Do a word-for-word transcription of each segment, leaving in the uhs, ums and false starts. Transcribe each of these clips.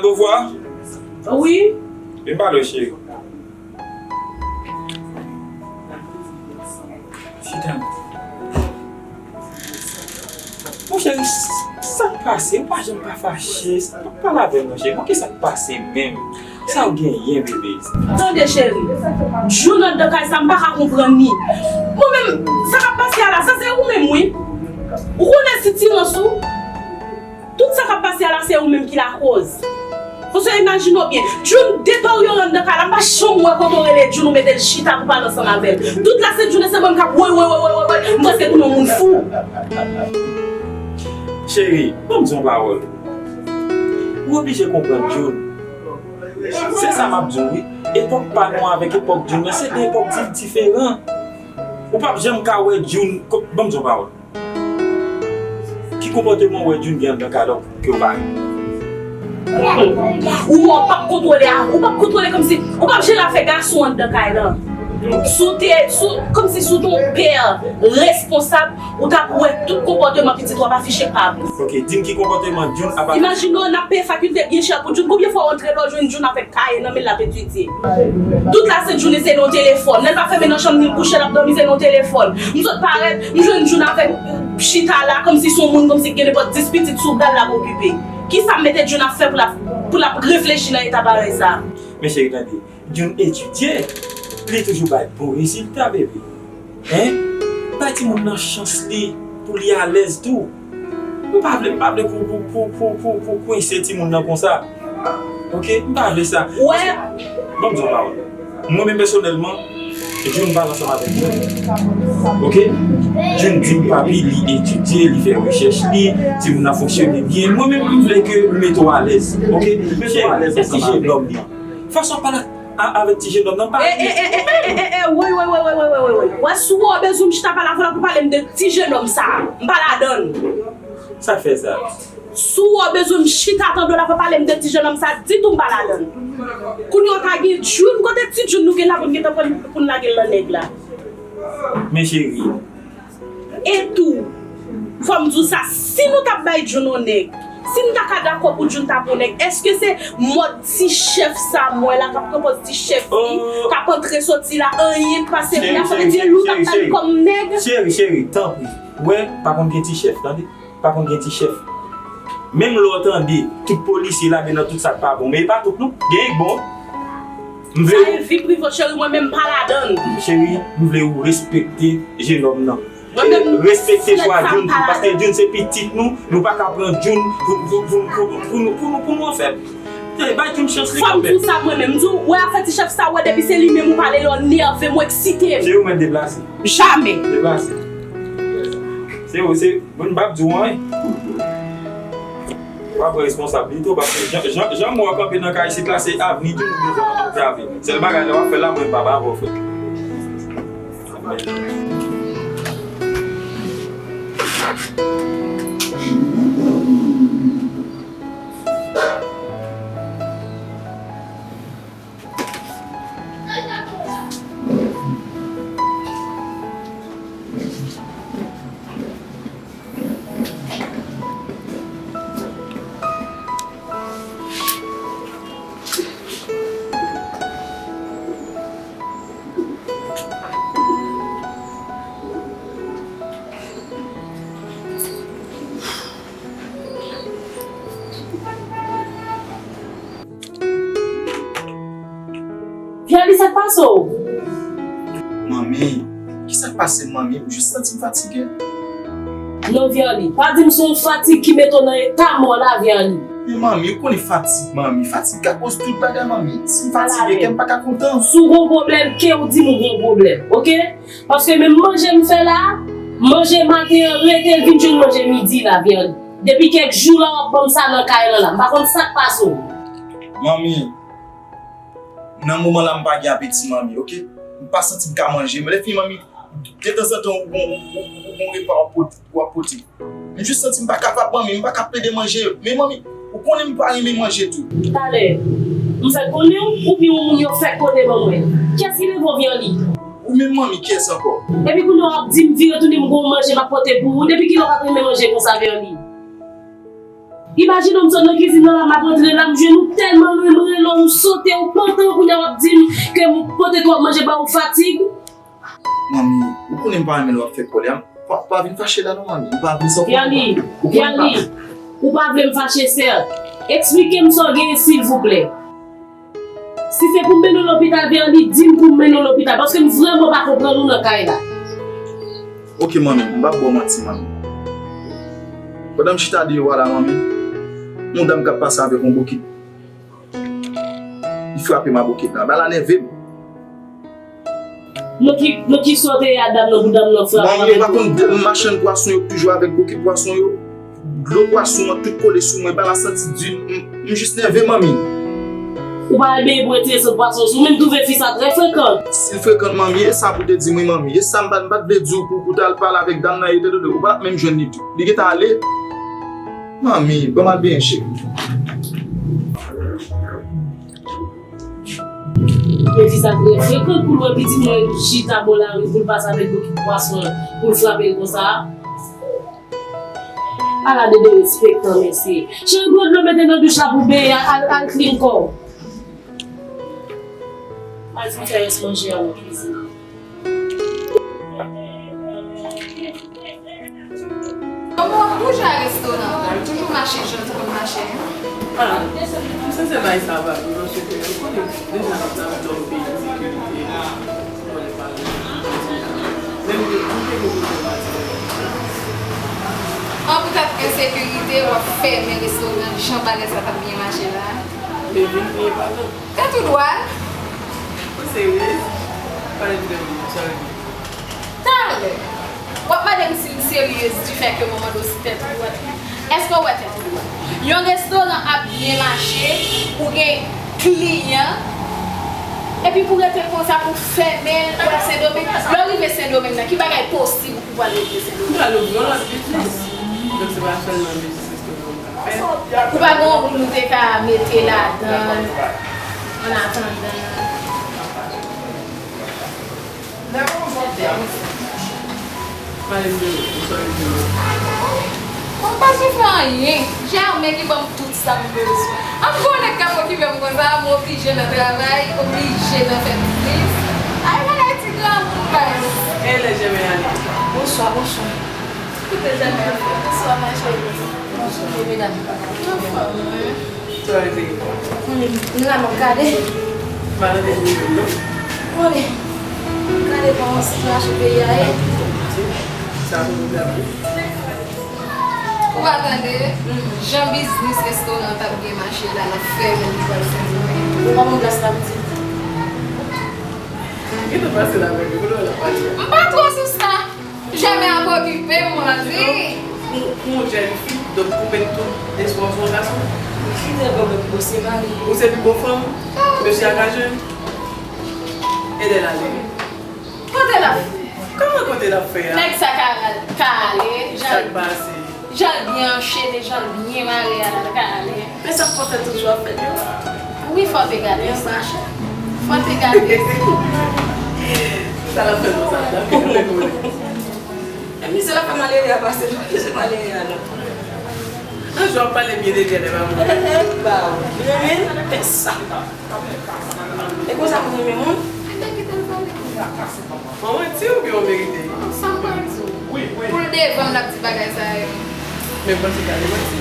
Pouvwa? Wi. Vin pale w, cheri. Chita. Monchè, sa k pase? Ou pa janm pa fache. Pa pale avè m non, cheri. Bon, kisa k pase menm? Sa w genyen, bebe? Tande, cheri. June anndan kay sa, m pa ka konprann li. Mwen menm, sa k ap pase a la, sa se ou menm, wi. Ou konnen sitirans ou? Tout sa k ap pase a la, se ou menm ki lakoz. Paske imajine w byen, June, depi w yo rann nan kay la, m pa janm wè kote w rele June, ou mete l chita pou pale ansanm avè l. Tout lasent jounen, se mwen m k ap woy, woy, woy, m prèske tounen yon moun fou. Cheri, ban m di yon pawòl. Ou oblije konprann June. Se sa m ap di w, wi. Epòk pa nou avèk epòk June nan, se de epòk di-, diferan. Ou p ap janm ka wè June ko-, ban m di yon pawòl. Ki konpòteman w wè June gen anndan kay la ke w pa renmen? Ou wè w p ap kontwole a, ou p ap kontwole kòmsi, ou p ap jere afè gason anndan kay la. Si w te, si w, kòmsi si w te yon pè responsab, ou t ap wè tout konpòteman pitit w ap afiche pa w. Ok, di m ki konpòteman June ap afiche. Imajine w, n ap peye fakilte byen chè pou June. Konbyen fwa w antre la w jwenn June avèk kaye nan men l ap etidye? Tout lasent jounen se nan yon telefòn. Lè l pa fèmen nan chanm li, l kouche, l ap dòmi, se nan yon telefòn. M sot parèt, m jwenn June avèk, chita la, kòmsi se yon moun, kòmsi gen nenpòt dis pitit sou bra l l ap okipe. Kisa m mete June ap fè pou l ap, pou l ap reflechi nan eta parèy sa? Men cheri, tande. June etidye, li toujou bay bon rezilta, bebe. Hein? Bay timoun nan chans li pou li alèz tou. M pa vle, m pa vle pou, pou, pou kwense timoun nan konsa. Ok? M pa vle sa. Wè. Ban m di yon pawòl. Mwen menm pèsonèlman, June pale ansanm avèk mwen. Ok? June di m, papi, li etidye, li fè rechèch li, timoun nan fonksyone byen. Mwen menm, m vle ke m mete w alèz. Ok? M mete w alèz ansanm avèk li. Fason w ap pale a, avèk ti jenòm nan pa byen. E, e, e, e, e, e, e, woy, woy, woy. Wè, si w wè w bezwen m chita pale avè w la pou pale m de ti jenòm sa a, m pa ladann. Sa k fè sa? Si w wè w bezwen m chita tande w la pou pale m de ti jenòm sa a ditou, m pa ladann. Kounye a w ta gen June, kote ti June nou gen la pou n gentan pran pou n lage l nan nèg la? Men cheri, E tou, fò m di w sa, si nou t ap bay June yon nèg, si n ta ka dakò pou June t ap yon nèg, èske se mòd ti chèf sa m wè la k ap pran pòz ti chèf li, k ap antre soti la, anyen k pase pou l la, sa vle di e li w t ap bay kòm nèg? Cheri, cheri, tanpri. Wè, pa konn gen ti chèf, tande? Pa konn gen ti chèf. Menm lè w tande tout polisye lage nan tout sa k pa bon, men e pa tout non, gen k bon. M vle. Sa e vi prive w, cheri, mwen menm m pa ladann. Cheri, m vle ou respekte jenòm nan. Mwen menm, respekte chwa June tou, paske June se pitit nou, nou pa ka pran June pou, pou, pou, pou, pou nou, pou nou, pou nou anfèt. Tande, bay June chans li kanmenm. Fò m di w sa mwen menm, m di w, wè afè ti chèf sa, wè depi se li menm ou pale, lè w nève m, ou eksite m. Cheri, ou mèt deplase. Jamè. Deplase. Se ou, se, bon, m p ap di w anyen. W ap responsab li tou, paske jan, jan, jan mwen kanpe nan kay isit la, se avni June ou bezwen antrave. Sèl bagay lè w ap fè l la, mwen m p ap avè w, frè. Viyali, sa k pase w? Manmi, kisa k pase m, manmi? M jis santi m fatige. Non, Viyali, pa di m se yon fatig ki mete w nan eta mò la, Viyali. Men manmi, ou konnen fatig, manmi. Fatig ka koz tout bagay, manmi. Si m fatige, kè m pa ka kontan. Si w gon pwoblèm, ke w di m ou gon pwoblèm, oke? Paske menm manje m fè la, manje maten an rete, l vin jwenn manje midi la, Viyali. Depi kèk jou la, w ap ban m sa nan kay lan la. M pa konn sa k pase w. Manmi, nan moman la, m pa gen apeti, manmi, oke? M pa santi m ka manje. Men lè fini, manmi, detanzantan, ou gon, ou, ou, ou gon repa w ap pot-, w ap pote. M jis santi m pa kapab, manmi, m pa ka plede manje. Men, manmi, ou konnen m pa renmen manje tou. Talè, m fèk konnen w, oubyen yon moun yo fèk pote ban mwen? Kiyès ki leve w, Viyali? Ou menm, manmi, kiyès ankò? Epi kounye a w ap di m vire tounen m gon manje m ap pote pou ou. Depi kilè w pa t renmen manje konsa, Viyali? Imajine w, m sot nan kizin nan la, m ap rantre la, m jwenn ou tèlman lwen, m rele w, m sote, ou pantan, kounye a w ap di m ke m pote twòp manje ba ou, fatig. Manmi, ou konnen m pa renmen lè w ap fè kòlè a. Pa, pa vin fache la non, manmi. M pa vle sa w konnen. Ou konnen m pa. Ou pa vle m fache, sè. Eksplike m sa w genyen, silvouplè. Si se pou m mennen w lopital, Verly, di m pou m mennen w lopital, paske m vrèman pa konprann ou nan kay la. Oke, manmi, m p ap ba w manti, manmi. Pandan m chita deyò a la, manmi, yon dam k ap pase avèk yon bokit. Li frape m a bokit la. Bagay la nève m. Nan ki, nan ki sa w te ye a dam nan pou dam nan frape w avèk bokit? Manmi, ou pa konn de machann pwason yo toujou avèk bokit pwason yo? Dlo pwason an tout kole sou mwen, bagay la santi di, m, m jis nève, manmi. Ou pa al benyen pou retire san pwason sou, men m twouve fi sa trè frekan. Si l frekan, manmi, e sa pou te di m wi, manmi. E sa m pa, m pa t vle di w pou, pou w t al pale avèk dam nan, e tande, ou pa t menm jwenn li tou. Li gentan ale. Manmi, ban m al benyen, cheri. Men fi sa trè frekan pou l wè pitit mwen chita bò lari pou l pase avèk bokit pwason an, pou l frape l konsa. Ala de derespektan, mesye. Cheri, pran dlo mete nan douch la pou benyen, al, al clean kò w. Al fin fè rès manje a nan kizin. Kòman w ap bouje a restoran an? Toujou mache jan w te konn mache a? Ah, m sanse bay sa va, m sanse ke yo konnen deja n ap nan yon peyi ensekirite. Menm ke m te gen pwoblèm pati. An poutèt ensekirite, w ap fèmen restoran jan bagay sa t ap byen mache la? Men vin kriye pa nan. Tèt ou dwat? Ou serye? Pale m de ou, sa w vle di? Talè, w ap mande m si m seryez di fè ke mwen mande w si tèt ou dwat. Èske w wè tèt ou dwat? Yon restoran ap byen mache, ou gen kliyan, epi pou rete konsa, pou fèmen l, pou al Sendomeng. Lè w rive Sendomeng nan, ki bagay posib ou pou al regle Sendomeng? M pral ouvri yon lòt biznis. Donk, se pa sèlman biznis restoran m ka fè. Ou pa gen yon moun ou te ka mete ladan l, an atandan? Mwen pa sou fè anyen. Jèmen ki ban m tout sa m bezwen. An m konnen k ap okipe m konsa, m oblije nan travay, oblije nan fè biznis. Ay, bagay ti granmoun baz. E lè Jèmen ale? Bonswa, bonswa. Kote Jèmen? Bonswa, ma chérie. Bonswa, medam. Anfòm, wi. Sa w te ye? Konnen m la m ap gade. Pa tande pwoblèm non. Konnen m gade kòman sitiyasyon peyi a ye. Sa pou nou gade. Ou pa tande? Jan biznis restoran t ap byen mache la, l ap fèmen li pral Sendomeng. Ou pa konn plas la pitit. Gentan pase la avèk yo, kote w al ap pale a? M pa twò sou sa. Jèmen ap okipe m, mwen di. Pou, pou yon jèn fi, donk ou met tout espwa w sou yon gason? Ki te bon, men pou se mari. Ou se pi bon fanm? Mesye a ka jwenn? E lè l ale? Kote l ap fè? Kòman kote l ap fè a? Nèg sa ka, ka ale, jan l, jan l byen anchene, jan l byen mare a, l ka ale. Men sa k fè w fè tout jou ap fè l yo? Wi, fò w te gade sa. Fò w te gade. Sa l ap fè nou sa, la fè nou rekonnen. E misye l ap fè malere a pase, nou pa bezwen malere a non. Nan jou ap pale byen de Jènèf a moun. Epa, ou renmen l, fè sa. E konsa pou renmen moun? Ebyen kite l pale. Mwen manti oubyen w verite? Sa m pral di w. Pou l devan m, l ap di bagay sa yo. Men m panse gade manti.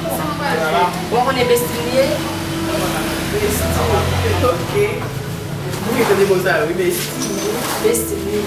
Sa m pral di w. Ou konnen bestie m ye? Bestie. Ok. Ou gen tande mo sa yo, wi, bestie. Bestie m ye.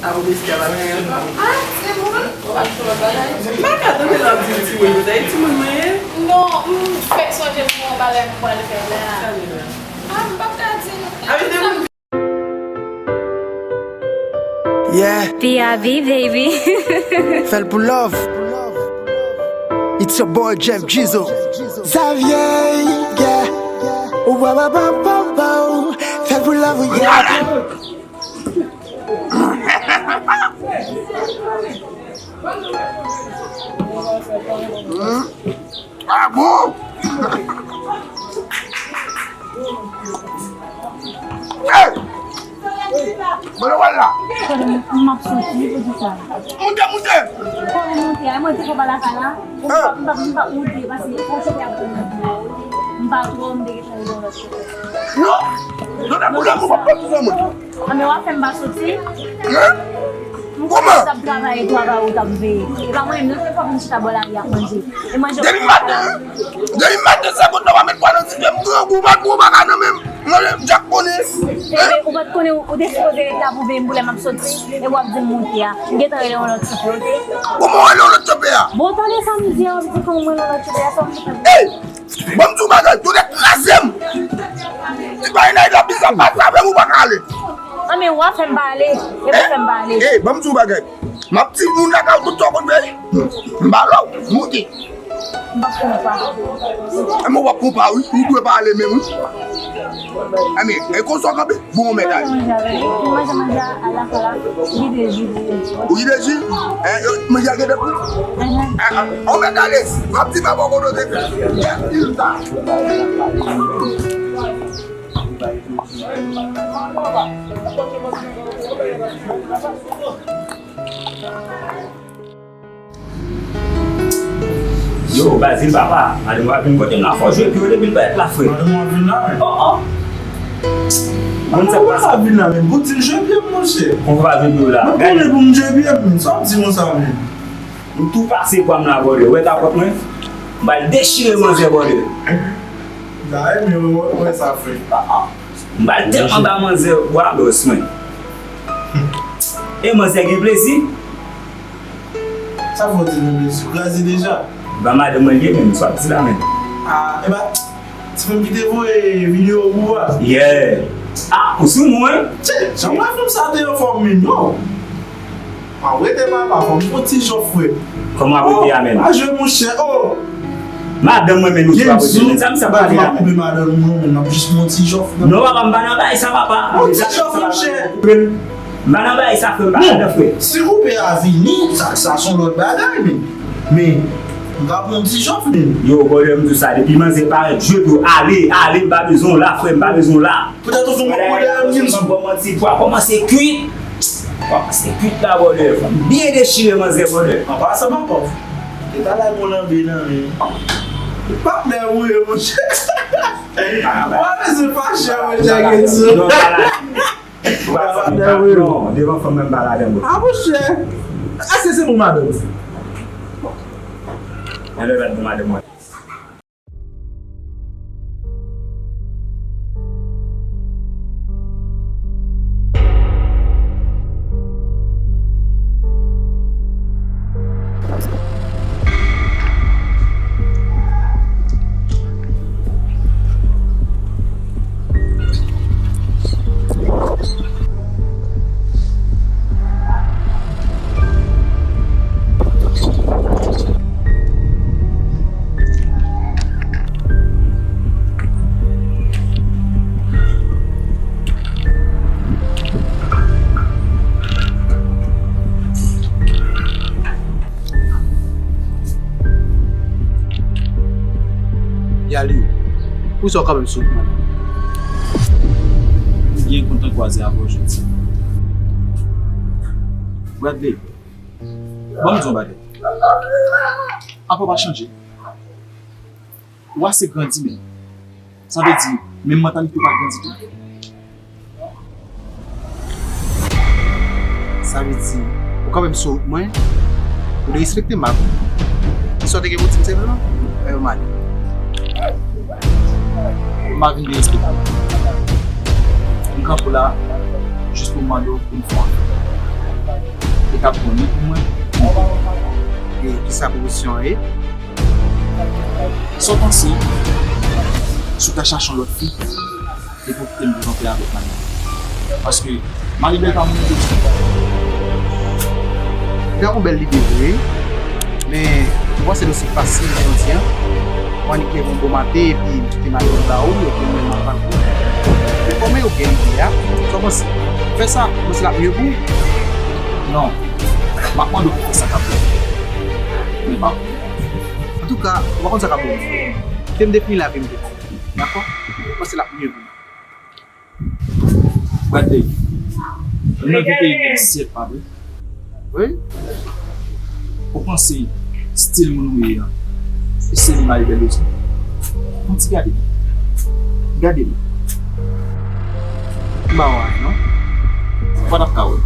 Awo bestie a pa gen anyen ankò. Ah, timoun. Ou pa t fè lòt bagay? M pa ka tande l ap di l timoun konsa. E timoun mwen ye? Non, m fèk sonje m gen yon bagay m pral fè la. Sa vle di? Ah, m p ap ka di nou. Avèk de moun. Yeah. P I V, baby. Fè l pou love. It's your boy Jeff Jeezo. Xavier, yeah. Wow, wow, wow, wow, wow. Fè l pou love, yeah. Hmm? Ah bon? Hey! Kote w al la? Kote m, m ap soti, poukisa? Moute, moute! Kote moute a? Mwen te fò pa lakay la. M pa, m pa, m pa moute, paske fò chofe ap pran nan bouwo, wi. M pa twò, m te gentan rele yon lòt chofe. Non! Non, nan boulè, mwen pa pran tout sa, mwen. Anben, w ap fè m pa soti? Hein? Kòman? M t ap travay, travay ou t ap veye. E pa mwen menm, non, se fò vin chita bò lari ap manje. E manje. Depi maten, depi maten, se konn nan w a met pwa nan dife, m grangou, m pa gwo bagay nan men m. Mwen menm, Dyak konnen. Ebyen, ou pa t konnen, ou te sipoze ret la pou veye m pou lè m ap soti, e w ap di m moute a. M gentan rele yon lòt chofe, oke? Kòman w rele yon lòt chofe a? Bon, tande sa m di a, w ap di kòman m rele yon lòt chofe a, sa w ap di. Ey! Ban m di w bagay, tou nèt kraze m! Ti bagay nan la bizan pa sa, men ou pa ka ale. Anben, w ap fè m pa ale, e w ap fè m pa ale. Ey, ban m di w bagay. M ap di moun lakay ou tout sa w konn fè. M pa lè w, moute. M p ap konpa. Anben, w ap konpa, wi. Ou dwe pa ale menm, wi. Anben, e konsa w kanpe? Bon, mèt ale. Manje avè li. Manje, manje a la fala. Li de ji pou ou. Ou ki de ji? Eh, yo, manje a gen de pou? Mhm. Ah, ah. Ou mèt ale. M ap di papa kote w te fè. Yes, il ta. Yo, Bazil papa, madanm w ap vin kote m la, fò w jwe pye w depi l parèt la, frè. Madanm w ap vin la, men. Oh, oh. Madanm w ap vin la, men. Bon, di l jwe pye m, monchè. Konprann pa jwe pye w la. Mwen konnen pou m jwe pye m, men. Sa w ap di konsa, men? M tou pase pwa m la, brother. Ou wè kapòt mwen? M pral dechire manzè, brother. Gade, men, ou wè sa, frè. M pral tèt anba manzè, bwa bòs mwen. E manzè gen plezi? Sa fè w di nou plezi? Kraze deja? Ba madanm mwen li ye menm, sa w ap di la menm. Ah, e ba, ti fanm ki te voye videyo pou ou a? Yeah. Ah, ou sou nou, wi? Tchè, jan mwen fanm sa te anfòm menm, non. M ap rete papa, fò m pran ti jòf, frè. Kòman w ap rete a menm? Pa jwe monchè, oh! Madanm mwen menm ou sou ap rete menm. Sa m sa pale la menm. Madanm mwen, m ap jis pran ti jòf, non. Non, papa, m pa nan bagay sa, papa. Pran ti jòf, monchè. M pa nan bagay sa, frè, m pa ladan, frè. Si koupe a vini, sa, sa se yon lòt bagay, men. Men, m ka pran ti jòf, men. Yo, brother, m di w sa, depi manzè parèt, jwe pou ale, ale, m pa bezwen w la, frè, m pa bezwen w la. Poutèt ou fè m pran dèyè m, James. Kòmanse kòmanse kwit. Kòmanse kwit la, brother. Fò m byen dechire manzè, brother. An pasan, papa. E pa la pou lanbe nan men. Patnè ou ye, monchè. Ou pa bezwen fache, monchè, James. Non, pa la. Patnè ou ye. Non, devan fanm mwen, m pa ladan, bro. Ah, monchè. Èske se pou madanm? Anlè bat pou madanm mwen. Yali, poukisa w kanpe m sou wout mwen? M byen kontan kwaze avè w jodi. Bradley, ban m di w yon bagay. Apa w pa chanje. Ou ase grandi menm. Sa vle di, menm mantalite w pa grandi tou. Sa vle di, ou kanpe m sou wout mwen, ou derespekte m, pa vre? Kisa w te gen pou di m, se vre, non? Wè yo male. M pa vin derespekte w. M kanpe w la, jis pou m mande w pou n fè yon afè. E k ap bon ni pou mwen, ni pou ou. E kisa pwopozisyon an ye? Sa w panse si w ta chache yon lòt fi epi w kite m viv anpè avèk Marie? Paske Marie bèl pa moun ki di. Li ta yon bèl lide vre, men ou panse l osi fasil jodi a? Ou annik leve yon bon maten epi m kite Marie ba ou, epi mwen m ap pran l pou ou. Men kòman yo gen lide a? Sa w panse? Fè sa, ou panse l ap mye pou ou? Non. M ap mande w pou fè sa k ap bon. Men pa pou mwen. Antouka, ou pa konn sa k ap bon. Kite m defini lavi m pou ou. Dakò? Ou panse l ap mye pou ou. Bradley, Nou nan vye peyi Nèg Syèk, pa vre? Wi. Ou panse stil moun ou ye an, e se li Maribel yo di? Bon, ti gade m. Gade m. M pa wè non. Ou pa t ap ka wè.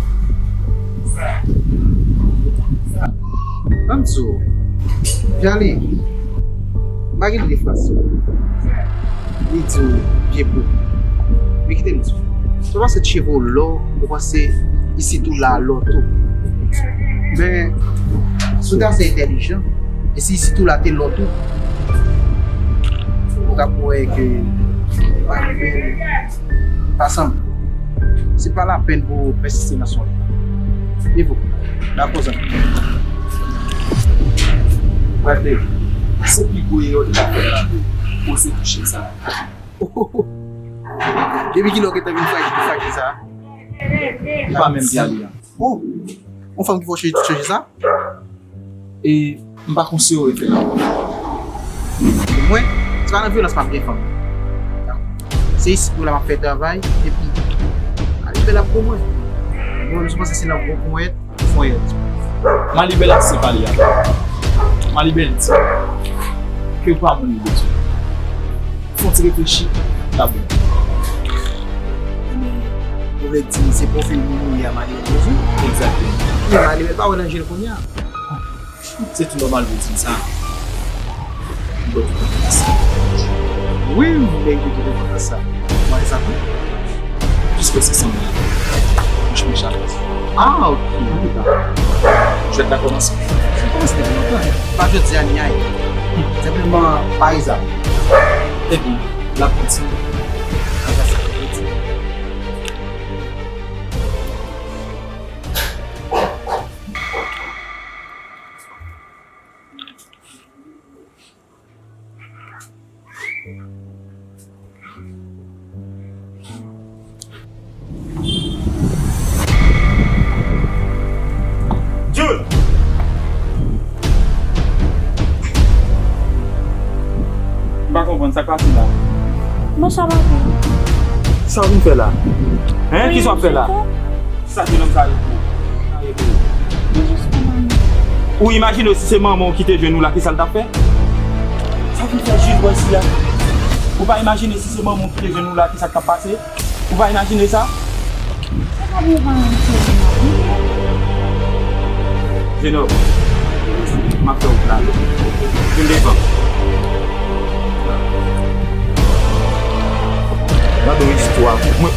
Ban m di w, Jali, m pa gen lide fas sou ou. Li di w vye po. Men kite m di w. Ou panse ti cheve w lò, ou panse isit ou la lò tou. Men, si w te ase entèlijan, e si isit ou la te lò tou, ou t ap wè ke Maribel pa sanble. Se pa lapèn pou w pèsiste nan sa w ye. Evo, dakò zanmi. Bradley, se pi gwo erè w te ka fè nan lavi w, oze touche sa. Depi kilè w gentan vin fache, fache sa? Ou pa menm Jali an. Oh, yon fanm ki fè w chanje, chanje sa? E m pa konseye w refè l ankò. Mwen, se pa nan vyolans m ap gen fanm. Se isit mwen la m ap fè travay, epi Maribel ap bon mwen. Mwen menm, si w panse se nan bon ponyèt, ponyèt. Maribel ap separe avè w. Maribel di ke w pa moun li bezwen. Fè yon ti reflechi, l ap bon. Ou vle di se pwofil moun ou ye a Maribel bezwen? Egzakteman. Men Maribel pa wè nan je l kounye a. Se tou nòmal pou w di m sa. M ba w tout konfidans. Wi, m merite tout konfidans sa. Mwen sa tou. Piske se sanble. Franchman, Charles. Ah, ok. Jwèt la kòmanse. Sa kòmanse depi lontan. Pa jodi a ni ayè. Senpleman, pa rezon. Ebyen, l ap kontinye. Jude! M pa konprann sa k pase la. Bonswa, papi. Sa w vin fè la? Hein? Kisa w ap fè la? Sa jenòm sa ye pou ou? Sa ye pou ou? Ou imajine w si se manman w ki te jwenn ou la, kisa l t ap fè? Sa vin fè jis bò isi a. Ou pa imajine si se manman w ki te jwenn ou la, kisa k t ap pase? Ou pa imajine sa? Sa pa byen pa menm sezi, non. Jenòm, m ap fè w plage. Vin devan. Gade yon istwa. Mwen,